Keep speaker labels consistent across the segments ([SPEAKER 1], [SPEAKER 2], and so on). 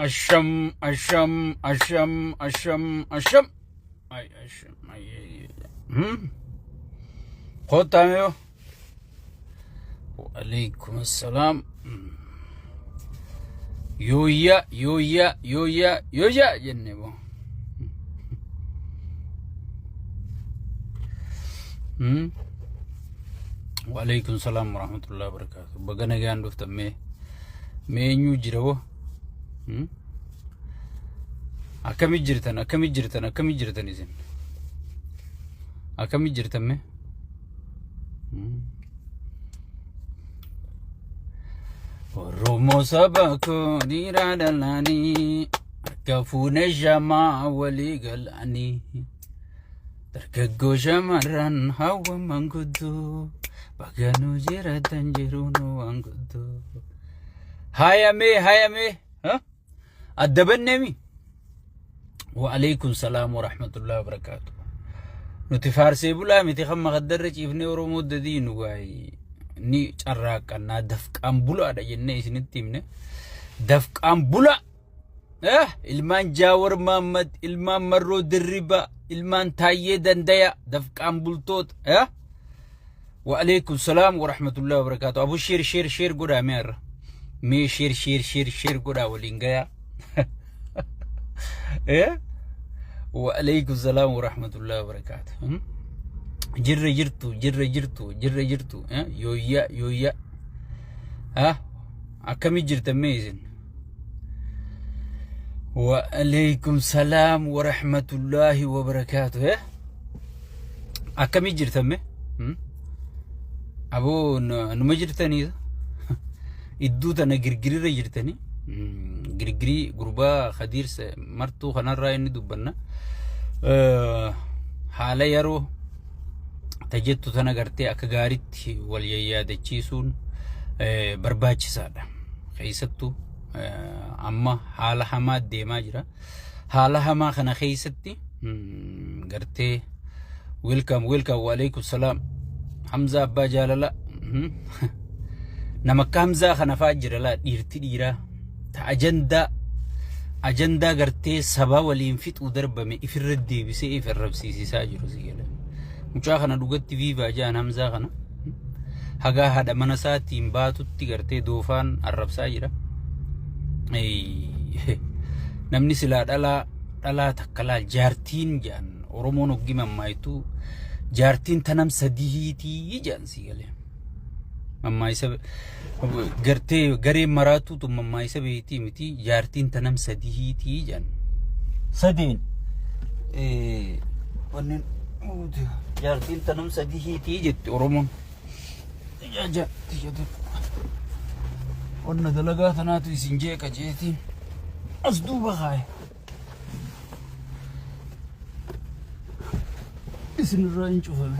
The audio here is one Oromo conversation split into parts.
[SPEAKER 1] Asham, asham, asham, asham, asham. Ay, asham, ay, ay, ay. Kottaa mee. Waalaikum assalaam. Yooyya, yooyya, yooyya, yooyya jenne boo. Waalaikum salaam warahmatullahi wabarakatuh. Baga nagaan dhuftan mee. Mee eenyu jira boo? Akkami jirtan? Akkami jirtan? Akkami jirtan isin? Akkami jirtan mee? Oromoo saba koo dhiiraa dhalaanii harka fuune shamaa walii galanii dargaggoo shamarran hawwa manguddoo baga nu jiraatan jiru nu waan guddoo. Hayamee hayamee adda banneemi. Wa'alaikum salaam wa rahmatullahi wa barakaatu. Nuti faarsee bulaa miti kan makaddarra ciifnee Oromoo dadiinu waayee ni carraaqqannaa dafqaan bulaadha jennee isinitti himne. Dafqaan bulaa! Ilmaan Jaawar Maammad, ilmaan Marroo Dirribaa, ilmaan Taayyee Dandaya, dafqaan bultoota. Wa'alaikum salaam wa rahmatullahi wa barakaatu. Abu sheer sheer sheer godhaa mee har'a. Mee sheer sheer sheer sheer godhaa waliin gayaa. Eh? Wa'alaikum salaam wa rahmatullahi wa barakaatu. Jirra jirtu, jirra jirtu, jirra jirtu. Eh? Yooyya, yooyya. Ah? Akkamii jirtan mee isin? Wa'alaikum salaam wa rahmatullahi wa barakaatu. Eh? Akkamii jirtan mee? Aboo numa jirtanii idduu tana girgirirra jirtanii girgirii gurbaa Khadiir martuu kanarraa inni dubbanna. Haala yeroo tajettu tana gartee akka gaariitti wal yayyaadachiisuun barbaachisaadha. Keessattuu amma haala hamaa deemaa jira. Haala hamaa kana keessatti gartee welcome welcome waalaikum salaam Hamzaa abbaa jaalala nama akka Hamzaa kana fa'aa jira laa dhiirti dhiiraa ta ajandaa ajandaa gartee sabaa waliin fixuu darbame ifirra deebisee if arrabsiisisaa jiru si gala. Mucaa kana dhugatti viivaa ja'an Hamzaa kana hagaa haadha mana isaatiin baatutti gartee doofaan arrabsaa jira. Namni silaa dhalaa dhalaa takka laal jaartiin ja'an Oromoon hoggi mammaayitu jaartiin tanam sadiitii ja'an si galee. Mammaayisa gartee gareen maraatuu tun mammaayisa beektii miti jaartiin tanam sadiitii ja'an. Sadeen wanneen jaartiin tanam sadiitii jetti Oromoon. Wanna dalagaa tanaatu isin jeeqa jeetiin as duuba kaaye. Isin irraa hin cufame.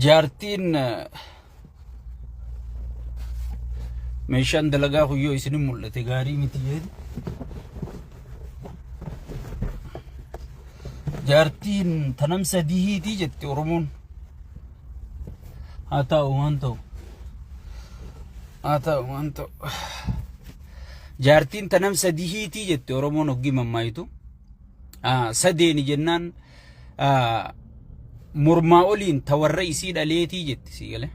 [SPEAKER 1] Jaartiin meeshaan dalagaa kun yoo isin mul'ate gaarii miti jedhu. Jaartiin tanam sadiitii jetti Oromoon. Haa ta'u waan ta'u. Haa ta'u waan ta'u. Jaartiin tanam sadiitii jetti Oromoon hoggii mammaayitu. Sadeeni jennaan mormaa oliin ta warra isii dhaleetii jetti sii galee.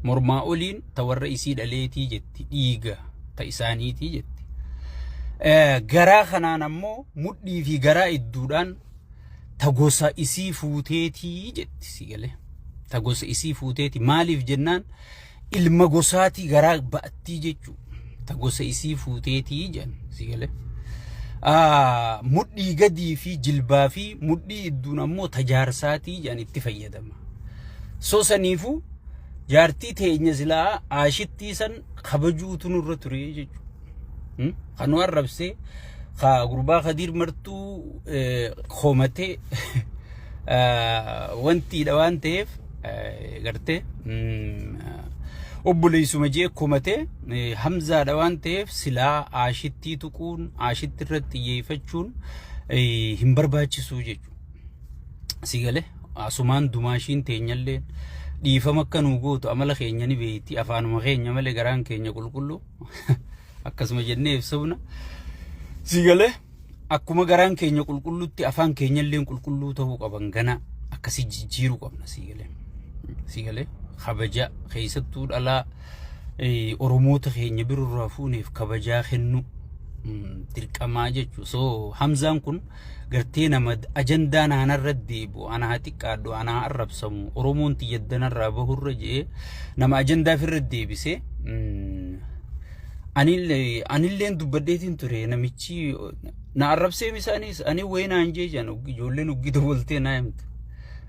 [SPEAKER 1] Mormaa oliin ta warra isii dhaleetii jetti dhiiga ta isaaniitii jetti. Garaa kanaan ammoo mudhii fi garaa idduudhaan ta gosa isii fuuteetii jetti sii galee. Ta gosa isii fuuteeti maaliif jennaan ilma gosaatii garaa ba'attii jechuu ta gosa isii fuuteetii jedhan si galee. Mudhii gadii fi jilbaa fi mudhii idduun ammoo ta jaarsaatii jedhan itti fayyadama. So saniifuu jaartii teenya silaa aashittii san kabajuutu nurra ture jechuudha. Kan nu arrabsee ka gurbaa Kadiir martuu komatee wantiidha waan ta'eef gartee obboleessuma jee komatee Hamzaadha waan ta'eef silaa aashittii tuquun aashitti irratti xiyyeeffachuun hin barbaachisuu jechuudha. Si galee asumaan dumaashiin teenyallee dhiifama akka nuu gootu amala keenya ni beekti afaanuma keenya malee garaan keenya qulqulluu. Akkasuma jennee ibsubna. Si galee akkuma garaan keenya qulqulluutti afaan keenya illee qulqulluu ta'uu qaban gana akkasii jijjiiruu qabna si galee. Si galee kabaja keessattuu dhalaa Oromoota keenya birurraa fuuneef kabajaa kennu dirqamaa jechuudha. So Hamzaan kun gartee nama ajandaa naanarra deebi'u ana haa xiqqaadhu ana haa arrabsamu Oromoon tiyyaddanarraa bahurra je'ee nama ajandaa ofirra deebise. Anilleen dubbadheetiin ture namichi na arrabsee misaanis ani wayii naan jee jedhan ijoolleen uggii dabaltee naa himtu.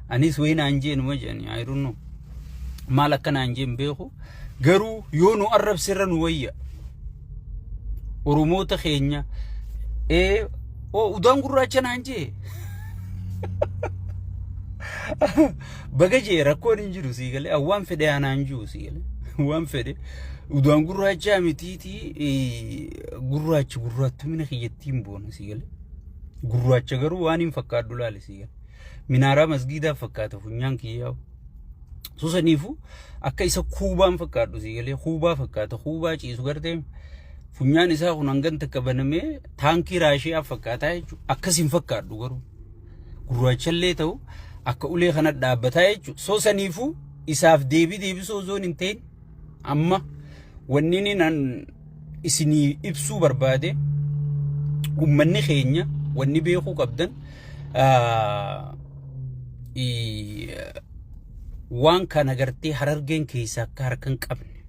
[SPEAKER 1] Anis wayii naan jee numa jedhani I don't know. Maal akka naan jee hin beeku garuu yoo nu arrabsirra nu wayya. Oromoota keenya ee oo udaan gurraacha naan jee. Baga jee rakkoon hin jiru sii galee waan fedhe anaan jiru sii galee waan fedhe udaan gurraachaa mitiitii gurraachi gurraattumina kiyyattiin boona sii galee gurraacha garuu waan hin fakkaadhu laale sii galee minaaraa masgiidaa fakkaata funyaan kiyyaa susaniifu akka isa kuubaan fakkaadhu sii galee kuubaa fakkaata kuubaa ciisu gartee funyaan isaa kun hangan takka banamee taankii raashiyaa fakkaataa jechuudha akkas hin fakkaadhu garuu. Gurraachallee ta'u akka ulee kana dhaabbataa jechuudha. Soo saniifuu isaaf deebii deebisuu osoo hin ta'in amma wanni inni nan isinii ibsuu barbaade ummanni keenya wanni beekuu qabdan waan kana gartee Harargeen keessa akka harka hin qabne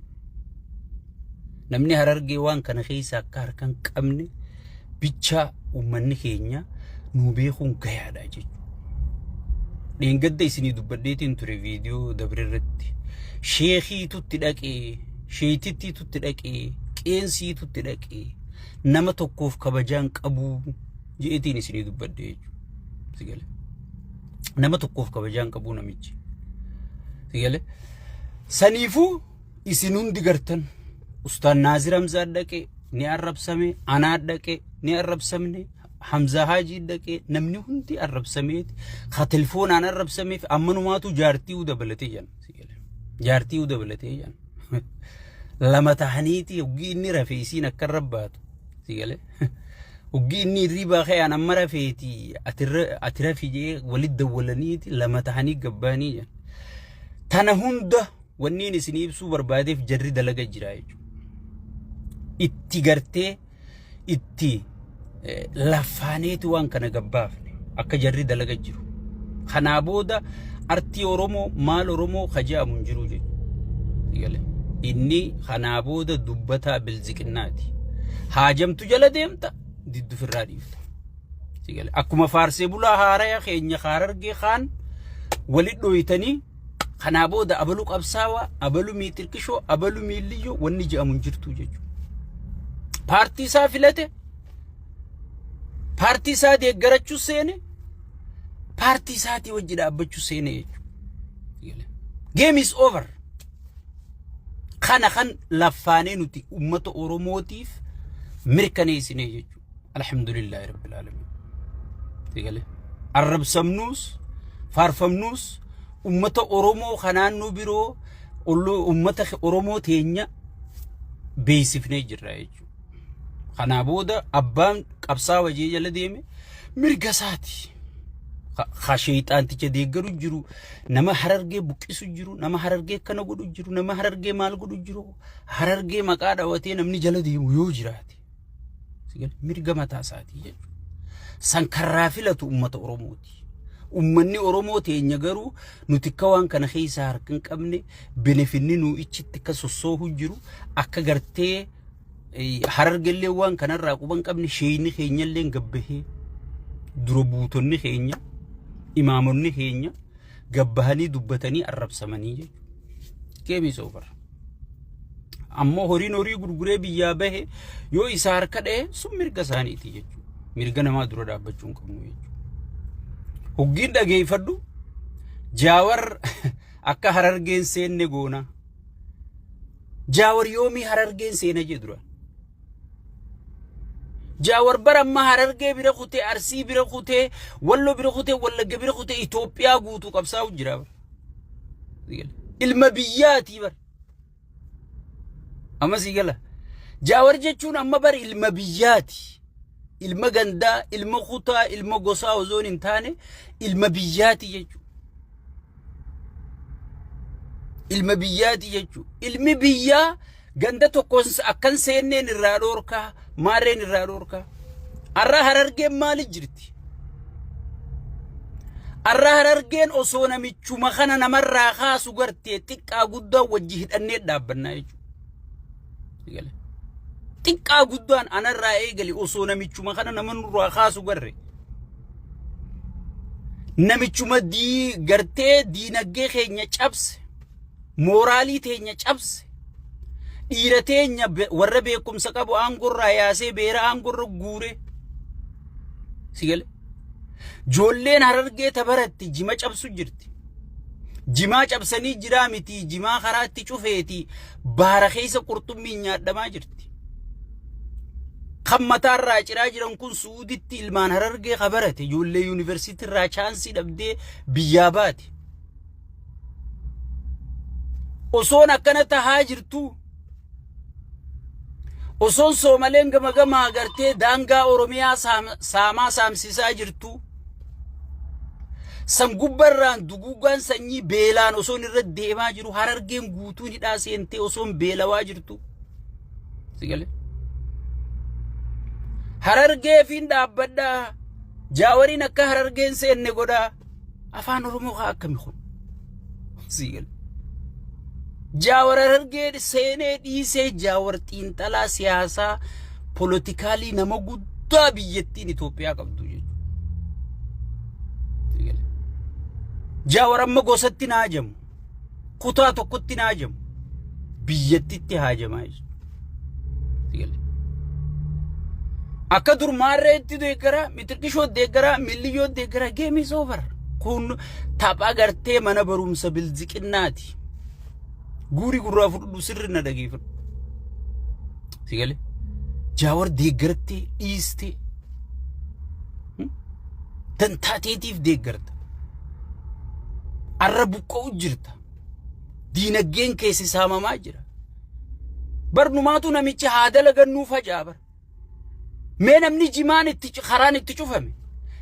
[SPEAKER 1] namni Harargee waan kana keessa akka harka hin qabne bichaa uummanni keenya nuu beekuun gayaadha jechuudha. Dheengadda isinii dubbadheetiin ture viidiyoo dabre irratti. Sheekiitu itti dhaqee, sheeytittiitu itti dhaqee, qeensiitu itti dhaqee, nama tokkoof kabajaan qabuu je'eetiin isinii dubbadhe jechuudha. Sigale. Nama tokkoof kabajaan qabuu namichi. Sigale. Saniifuu isin hundi gartan Ustaan Naazir Hamzaa dhaqee ni arrabsame, anaa dhaqee ni arrabsamne, Hamzaa Haajii dhaqee namni hundi arrabsameeti, ka telefoonaan arrabsameef ammanumaatu jaartii dabalatee jedhan. Jaartii dabalatee jedhan. Lama tahaniiti hoggii inni rafe isiin akka irra baatu. Sigale. Hoggii inni hirribaa ka'e an amma rafeeti ati rafi jee walitti dawwalaniiti lama tahanii gabbaanii jedhan. Tana hunda wanniin isinii ibsuu barbaadeef jarri dalaga jira jechuudha. Itti gartee itti lafaaneeti waan kana gabbaafne akka jarri dalaga jiru. Kanaa booda artii Oromoo maal Oromoo ka je'amu hin jiru jechuudha. Inni kanaa booda dubbataa bilziqinnaati. Haajamtu jala deemta diddu firraa dhiifta. Akkuma faarsee bulaa haaraya keenya Harargee kaan walit dhoyitanii kanaa booda abalu qabsaawaa, abalu miixirqishoo, abalu miilliyyoo wanni je'amu hin jirtu jechuudha. Paartii isaa filate, paartii isaa deeggarachuu seene, paartii isaatii wajji dhaabbachuu seene jechuudha. Game is over. Kana kan laffaanee nuti uummata Oromootiif mirkaneessine jechuudha. Alhamdulillahi Rabbil Aalamiin. Eegale. Arrabsamnuus faarfamnuus uummata Oromoo kan naannoo biroo uummata Oromoo teenya beeksifnee jirra jechuudha. Kanaa booda abbaan qabsaawa jee jala deeme mirga isaati. Ka sheexaanticha deeggaru jiru, nama Harargee buqqisu jiru, nama Harargee akkana godhu jiru, nama Harargee maal godhu jiru, Harargee maqaa dhawatee namni jala deemu yoo jiraate. Mirga mataa isaatii jechuudha. San karraa filatu uummata Oromooti. Uummanni Oromoo teenya garuu nuti akka waan kana keessaa harka hin qabne benefinni nuu ichitti akka sossoohu jiru akka gartee Harargellee waan kanarraa quba hin qabne sheeyni keenyallee gabbahee dura buutonni keenya imaamonni keenya gabbahanii dubbatanii arrabsamanii jechuudha. Game is over. Ammoo horiin horii gurguree biyyaa bahe yoo isa harka dha'e sun mirga isaaniiti jechuudha. Mirga namaa dura dhaabbachuu hin qabnu jechuudha. Hoggiin dhageeffadhu Jaawar akka Harargeen seenne goona. Jaawar yoomii Harargeen seena jee dura. Jaawar bara amma Harargee bira kutee, Arsii bira kutee, Walloo bira kutee, Wallagga bira kutee Itoophiyaa guutuu qabsaa'u jira. Ilma biyyaatii bara. Amma sii gala. Jaawar jechuun amma bar ilma biyyaati. Ilma gandaa, ilma kutaa, ilma gosaa osoo hin taane ilma biyyaati jechuudha. Ilma biyyaati jechuudha. Ilmi biyyaa ganda tokko akkan seenneen irraa dhoorkaa, maarreen irraa dhoorkaa. Arraa Harargeen maali jirti? Arraa Harargeen osoo namichuma kana namarraa kaasu gartee xiqqaa guddaa wajji hidhannee dhaabbannaa jechuudha. Xiqqaa guddaan anarraa eegali osoo namichuma kana nama nurraa kaasu garre. Namichuma dii gartee diinagdee keenya cabse, mooraalii teenya cabse, dhiira teenya warra beekumsa qabu aangorraa yaasee beera aangorra guure. Si gale? Joolleen Harargee ta baratti jima cabsu jirti. Jimaa cabsanii jiraa miti jimaa karaatti cufeeti baara keessa qurxummiin nyaadhamaa jirti. Kan mataarraa ciraa jiran kun Su'uuditti ilmaan Harargee ka barate ijoollee yuunivarsiitii irraa chaansii dhabdee biyyaa baate. Osoon akkana tahaa jirtuu osoon Soomaleen gama gamaa gartee daangaa Oromiyaa saamaa saamsisaa jirtuu san gubbarraan duguugaan sanyii beelaan osoon irra deemaa jiru Harargeen guutuun hidhaa seentee osoon beelawaa jirtu. Si galee? Harargeefiin dhaabbadhaa. Jaawariin akka Harargeen seenne godhaa. Afaan Oromoo haa akkami kun? Si galee? Jaawar Harargee seenee dhiisee Jaawar xiinxalaa siyaasaa polotikaalii nama guddaa biyyattiin Itoophiyaa qabdu jechuudha. Si galee? Jaawar amma gosatti naa hajamu. Kutaa tokkotti naa hajamu. Biyyattitti haajamaa jechuudha. Si galee? Akka dur maarreetti deeggaraa, mixirqishoo deeggaraa, milliyyoo deeggaraa, game is over. Kun tapha gartee mana barumsa bilziqinnaati. Guurii gurraa fudhadhu sirri na dhageeffadhu. Si galee? Jaawar deeggartee dhiistee dantaa teetiif deeggarta. Arra buqqa'u jirta. Diinagdeen keessi saamamaa jira. Barnumaatu namichi haa dalagannuu faca'a bar. Mee namni jimaan itti karaan itti cufame,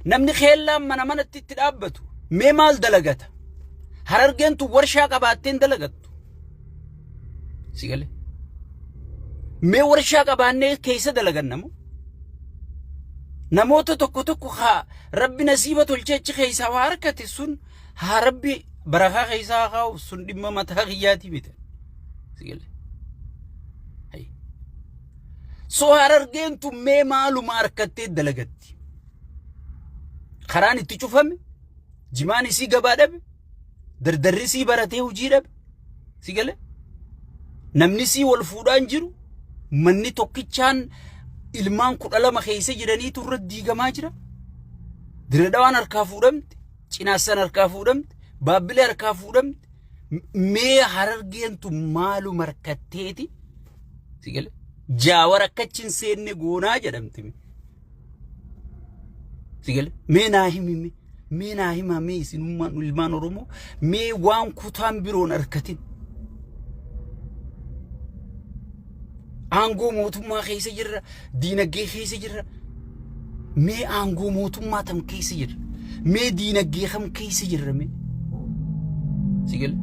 [SPEAKER 1] namni keellaan mana manatti itti dhaabbatu, mee maal dalagata? Harargeen tun warshaa qabaatteen dalagattu. Si galee? Mee warshaa qabaannee keessa dalaganna moo? Namoota tokko tokko haa rabbi nasiiba tolchee achi keessaa waa harkate sun haa rabbi barakaa keessaa haa kaa'u sun dhimma mataa kiyyaatii miti. Si galee? So Harargeen tun mee maaluma harkattee dalagatti? Karaan itti cufame, jimaan isii gabaa dhabe, dardarri isii baratee hojii dhabe, si gale? Namni isii wal fuudhaan jiru, manni tokkichaan ilmaan 12 keessa jiraniitu irra diigamaa jira. Dirre Dhawaan harkaa fuudhamte, Cinaassan harkaa fuudhamte, Baabbilee harkaa fuudhamte. Mee Harargeen tun maaluma harkatteeti? Si gale? Jaawar akkachi hin seenne goonaa jedhamti. Si gale? Mee naa himi mee. Mee naa himaa mee isinummaan ilmaan Oromoo mee waan kutaan biroon harkatin. Aangoo mootummaa keessa jirra, diinagdee keessa jirra. Mee aangoo mootummaa tam keessa jirra? Mee diinagdee kam keessa jirra mee? Si gale?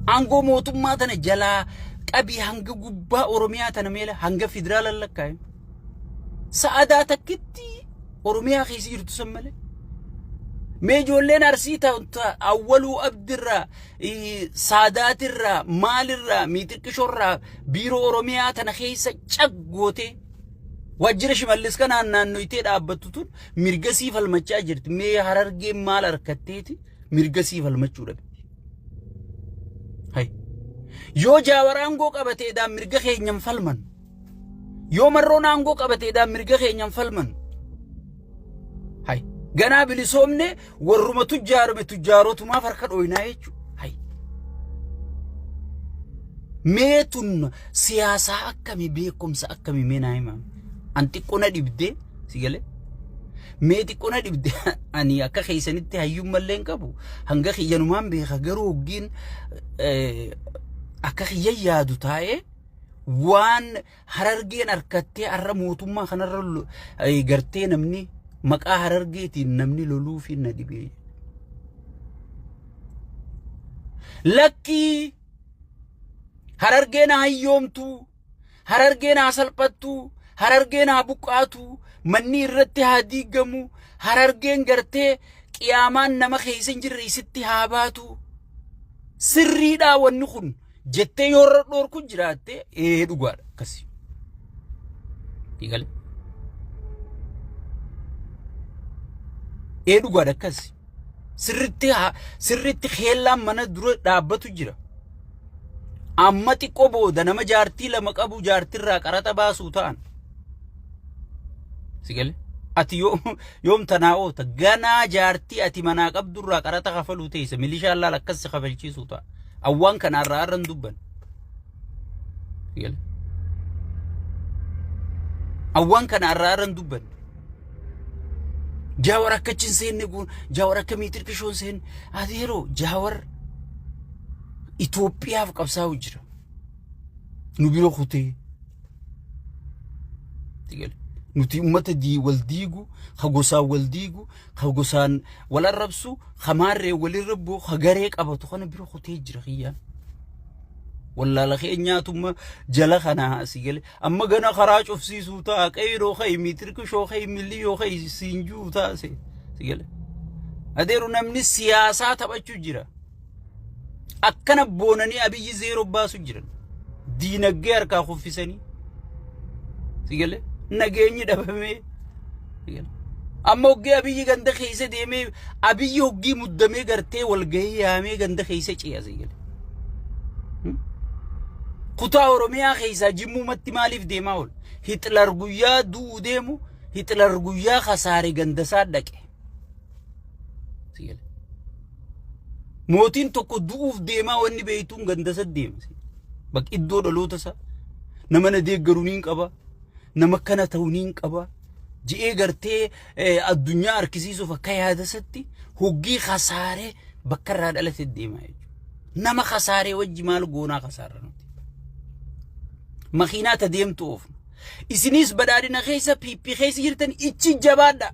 [SPEAKER 1] Aangoo mootummaa tana jalaa qabii hanga gubbaa Oromiyaa tana meela hanga federaala lakkaa'e. Sa'adaa takkitti Oromiyaa keessa jirtu san malee. Mee ijoolleen Arsii ta Awwaluu Abdirraa, Saadaatirraa, maalirraa, Miixiqqishorraa biiroo Oromiyaa tana keessa cag gootee waajjira Shimallis kanaan naannoytee dhaabbattu tun mirga sii falmachaa jirti. Mee Harargeen maal harkatteeti mirga sii falmachuu dhabde? Hay. Yoo Jaawar aangoo qabateedhaan mirga keenyan falman. Yoo Marroon aangoo qabateedhaan mirga keenyan falman. Hay. Ganaa bilisoomne warruma tujjaarame tujjaarotumaaf harka dhooynaa jechuudha. Hay. Mee tun siyaasaa akkamii beekumsa akkamii mee naa himaa. An xiqqoo na dhibdee si galee. Mee xiqqoo na dhibde ani akka keessanitti hayyummallee hin qabu. Hanga kiyyanumaan beeka garuu hoggiin akka kiyya yaadu taa'ee. Waan Harargeen harkattee har'a mootummaa kanarra gartee namni maqaa Harargeetiin namni loluufi na dhibee. Lakkii Harargeen haa hiyyoomtuu, Harargeen haa salphattuu, Harargeen haa buqqaatuu, manni irratti haa diigamu, Harargeen gartee qiyaamaan nama keessa hin jirre isitti haa baatu. Sirriidhaa wanni kun jettee yoo irra dhoorku jiraatte ee dhugaadha akkasi. Eegale. Ee dhugaadha akkasi. Sirritti sirritti keellaan mana dura dhaabbatu jira. Amma xiqqoo booda nama jaartii lama qabu jaartirraa qaraxa baasuu ta'an. Si gale? Ati yoom tanaa oota ganaa jaartii ati manaa qabdurraa qaraxa kafaluu teessa milishaan laal akkas si kafalchiisuu ta'a. Awwaan kana irraa irra hin dubban. Si gale? Awwaan kana irraa irra hin dubban. Jaawar akka achi hin seenne kun jaawar akka miitir kishoo hin seenne ati yeroo jaawar Itoophiyaaf qabsaa'u jira. Nu bira kutee. Nuti uummata wal diigu, ka gosaan wal diigu, ka gosaan wal arrabsu, ka maarree walirra bu'u, ka garee qabatu kana bira kutee jira kiyyaan. Wallaala keenyaatumma jala kana asii gale. Amma gana karaa cufsiisuu ta'a qeyroo ka'i miitirkishoo ka'i milliyoo ka'i siinjuu ta'a si gale. Adeeru namni siyaasaa taphachuu jira. Akkana boonanii Abiyyi zeeroo baasu jiran. Diinagdee harkaa kuffisanii. Si galee nageenyi dhabamee. Si galee. Amma hoggii Abiyyi ganda keessa deemee Abiyyi hoggii muddamee gartee walgahii yaamee ganda keessa ce'a si galee. Kutaa Oromiyaa keessaa Jimmuumatti maaliif deemaa oola? Hitler guyyaa du'uu deemu Hitler guyyaa kasaare gandasaa dhaqe. Si galee. Mootiin tokko du'uuf deemaa wanni beektuun ganda isa deema. Bakka iddoo dhaloota isaa nama na deeggaru niin qaba. Nama akkana ta'u niin qaba. Ji'ee gartee addunyaa harkisiisuuf akka yaada isaatti hoggii kasaaree bakka irraa dhalate deema jechuudha. Nama kasaaree wajji maal goonaa kasaarra nuti. Makiinaa ta deemtu oofna. Isinis badhaadhina keessa PP keessa jirtan ichi jabaadha.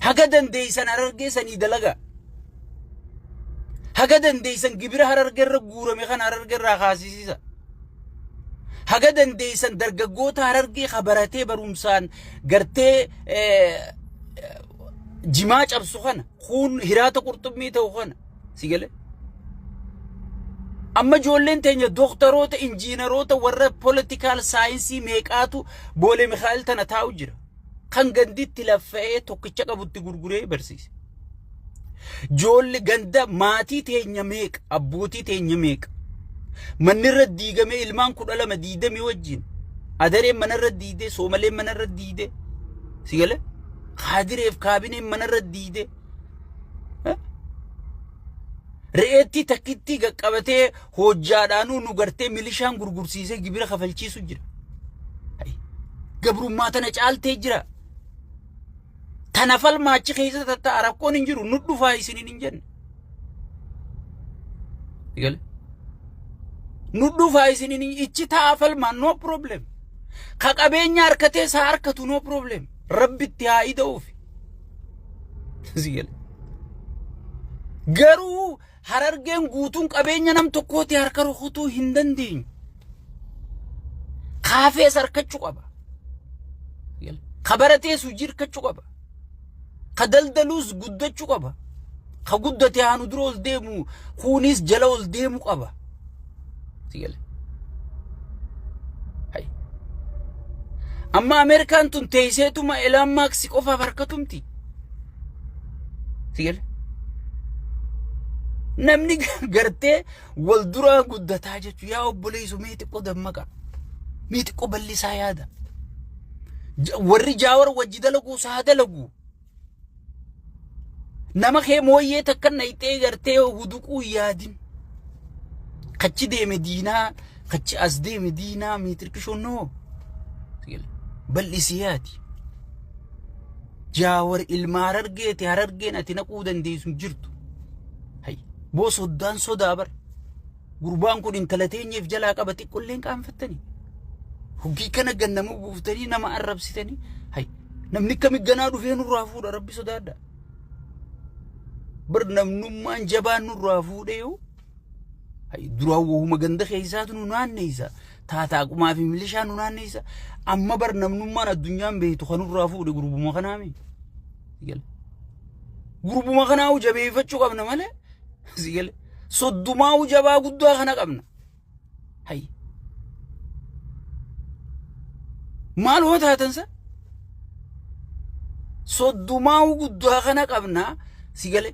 [SPEAKER 1] Haga dandeeysan Harargee sanii dalagaa. Haga dandeeysan gibira Harargee irra guurame kana Harargee irraa kaasisiisa. Haga dandeeysan dargaggoota Harargee ka baratee barumsaan gartee jimaa cabsu kana kuun hiraata qurxummii ta'u kana si galee. Amma ijoolleen teenya dooktaroota, injiinaroota warra politikaal saayinsii meeqaatu Boolee Mikaa'el tana taa'u jira. Kan ganditti laffa'ee tokkicha qabutti gurguree barsiise. Ijoollee ganda maatii teenya meeqa, abbootii teenya meeqa. Manni irra diigamee ilmaan 12 20 wajjin. Adareen manarra diidee, Soomaleen manarra diidee. Si galee? Kaadireef kaabineen manarra diidee. Re'eettii takkittii qaqqabatee hojjaadhaanuu nu gartee milishaan gurgursiisee gibira kafalchiisu jira. Gabrummaa tana caaltee jira. Tana falmaa achi keessa tatta'a rakkoon hin jiru nu dhufaa isiniin hin jenne. Nu dhufaa isiniin ichi ta'a falmaa no problem. Ka qabeenya harkatee isaa harkatu no problem. Rabbitti haa ida'uufi. Si gale. Garuu Harargeen guutuun qabeenya nam tokkooti harka rukutuu hin dandeenyu. Kaafees harkachuu qaba. Ka baratees hojii harkachuu qaba. Ka daldaluus guddachuu qaba. Ka guddate haanu dura ol deemu kuunis jala ol deemu qaba. Si gale. Hay. Amma Ameerikaan tun teesseetuma Elon Musk qofaaf harkatumti. Si gale. Namni gartee wal duraa guddataa jechuun yaa obboleessu mee xiqqoo dammaqa. Mee xiqqoo bal'isaa yaada. Warri Jaawar wajji dalagu isaa dalagu. Nama kee mooyyee takka nayxee gartee huduquu hin yaadin. Kachi deeme diinaa, kachi as deeme diinaa miitirkishoo noo. Bal'isii yaadi. Jaawar ilma Harargeeti Harargeen ati naquu dandeessu hin jirtu. Hay boo soddaan sodaa bar. Gurbaan kun intala teenyeef jalaa qaba xiqqolleen qaanfattanii. Hoggii kana gannama buuftanii nama arrabsitanii. Hay namni kami ganaa dhufee nurraa fuudha rabbi sodaadha. Bar namnummaan jabaan nurraa fuudhee yoo hay duraan wahuma ganda keessaatu nu naanneessa. Taataaqumaa fi milishaa nu naanneessa. Amma bar namnummaan addunyaan beektu kan nurraa fuudhe gurbuma kanaami. Gurbuma kanaa jabeeffachuu qabna malee. Sigale. Soddumaa jabaa guddaa kana qabna. Hay. Maal hoo taatan sa? Soddumaa guddaa kana qabna. Sigale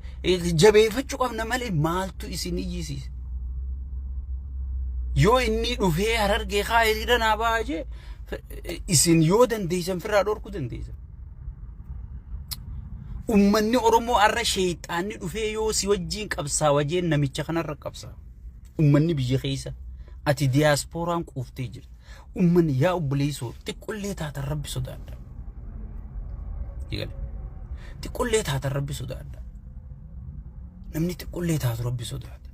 [SPEAKER 1] jabeeffachuu qabna malee maaltu isin iyyisiisa? Yoo inni dhufee harargee kaa hiriira naa ba'a jee isin yoo dandeessan firraa dhorkuu dandeessan. Ummanni Oromoo har'a sheeyxaanni dhufee yoo si wajjiin qabsaawa jeen namicha kanarra qabsaawa. Ummanni biyya keessa ati diyaaspooraan quuftee jirta. Ummanni yaa obboleessoo xiqqollee taatan rabbi sodaadha. Xiqqollee taatan rabbi sodaadha. Namni xiqqollee taatu rabbi sodaata.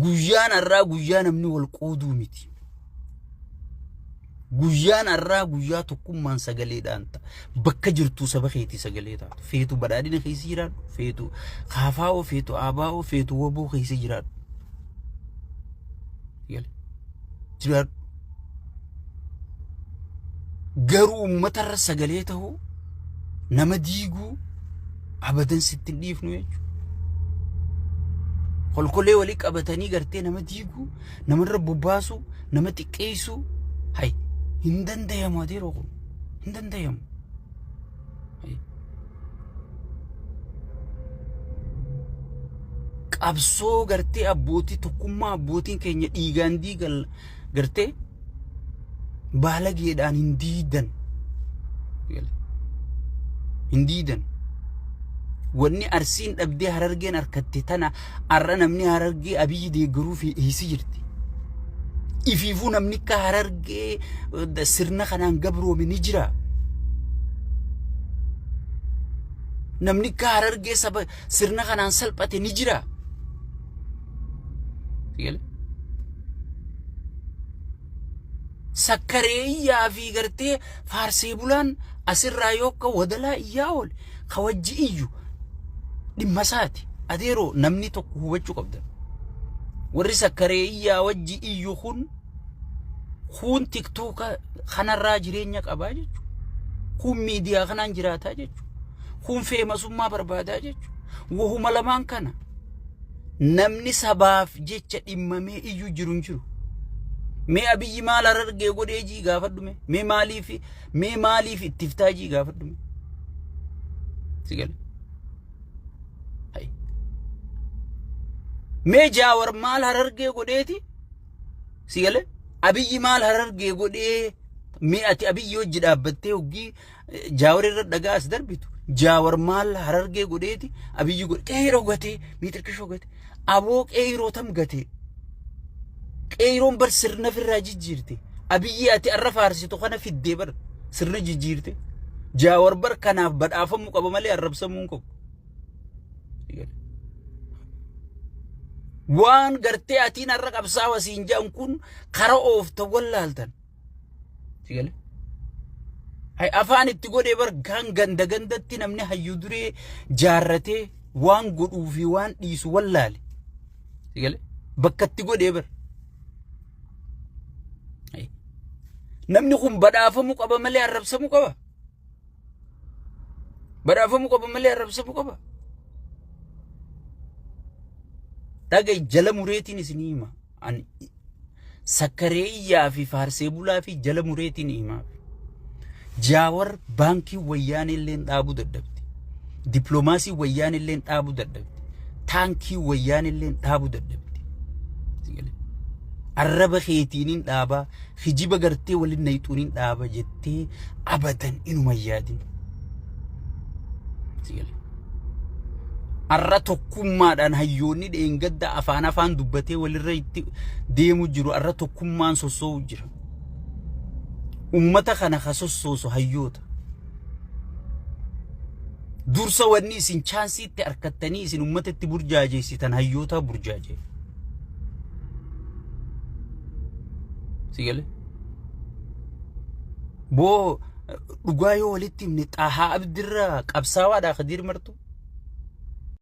[SPEAKER 1] Guyyaan har'aa guyyaa namni wal qooduu miti. Guyyaan har'aa guyyaa tokkummaan sagaleedhaan ta'a. Bakka jirtuu saba keetii sagalee taatu. Feetu badhaadhina keessa jiraadhu. Feetu kaafaa'oo, feetu aabaa'oo, feetu waboo keessa jiraadhu. Jiraadhu. Garuu uummatarra sagalee ta'uu nama diiguu abadan sitti hin dhiifnu jechuudha. Kolkolee walii qabatanii gartee nama diiguu namarra bobbaasuu, nama xiqqeessuu, hay hin dandayamu adeeroo kun hin dandayamu. Hay. Qabsoo gartee abbootii tokkummaa abbootiin keenya dhiigaan diigan gartee baalageedhaan hin diidan. Hin diidan. Wanni Arsiin dhabdee Harargeen harkatte tana har'a namni Harargee Abiyyi deeggaruu fi eessi jirti. Ifiifuu namni akka Harargee sirna kanaan gabroome ni jira. Namni akka Harargee saba sirna kanaan salphate ni jira. Sakkaree iyyaa fi gartee faarsee bulaan asirraa yoo akka wadalaa iyyaa oole ka wajji iyyu dhimma isaati. Adeeroo namni tokko hubachuu qabda. Warri sakkaree iyyaa wajji iyyu kun kuun tiktooka kanarraa jireenya qabaa jechuudha. Kuun miidiyaa kanaan jiraataa jechuudha. Kuun feemasummaa barbaadaa jechuudha. Wahuma lamaan kana namni sabaaf jecha dhimmamee iyyuu jiru hin jiru. Mee Abiyyi maal harargee godhee jii gaafadhu mee. Mee maaliif mee maaliif itti iftaa jii gaafadhu mee. Si gale. Hai. Mee Jaawar maal harargee godheeti? Si gale. Abiyyi maal harargee godhee mee ati Abiyyi hojii dhaabbattee hoggii Jaawar irra dhagaa as darbitu. Jaawar maal harargee godheeti Abiyyi godhe qeeroo gatee miixirkishoo gatee aboo qeeroo tam gatee qeeroon bar sirna firraa jijjiirte Abiyyi ati arra faarsitu kana fiddee bar sirna jijjiirte Jaawar bar kanaaf badhaafamuu qaba malee arrabsamuu hin qabu. Waan gartee atiin har'a qabsaawa siin jedhan kun kara oofta wallaaltan. Si galee? Hay afaan itti godhee bar kan ganda gandatti namni hayyuu duree jaarratee waan godhuu fi waan dhiisu wallaale. Si galee? Bakka itti godhee bar. Hay. Namni kun badhaafamuu qaba malee arrabsamuu qaba. Badhaafamuu qaba malee arrabsamuu qaba. Dhaga'i jala mureetiin isinii hima. Ani sakkaree iyyaa fi faarsee bulaa fi jala mureetiin himaaf. Jaawar baankii wayyaanee illeen dhaabuu dadhabde. Dippiloomaasii wayyaanee illeen dhaabuu dadhabde. Taankii wayyaanee illeen dhaabuu dadhabde. Arraba keetiiniin dhaabaa, hijiba gartee waliin nayxuuniin dhaaba jettee abadan inuma hin yaadin. Arra tokkummaadhaan hayyoonni dheengadda afaan afaan dubbatee walirra itti deemu jiru arra tokkummaan sossoo'u jira. Ummata kana ka sossoosu hayyoota. Dursa wanni isin chaansiitti arkattanii isin ummata itti burjaajeessitan hayyootaa burjaajee. Si galee? Boo, dhugaa yoo walitti himne, Xaahaa Abdirraa qabsaawaadha Kadiir Martuu.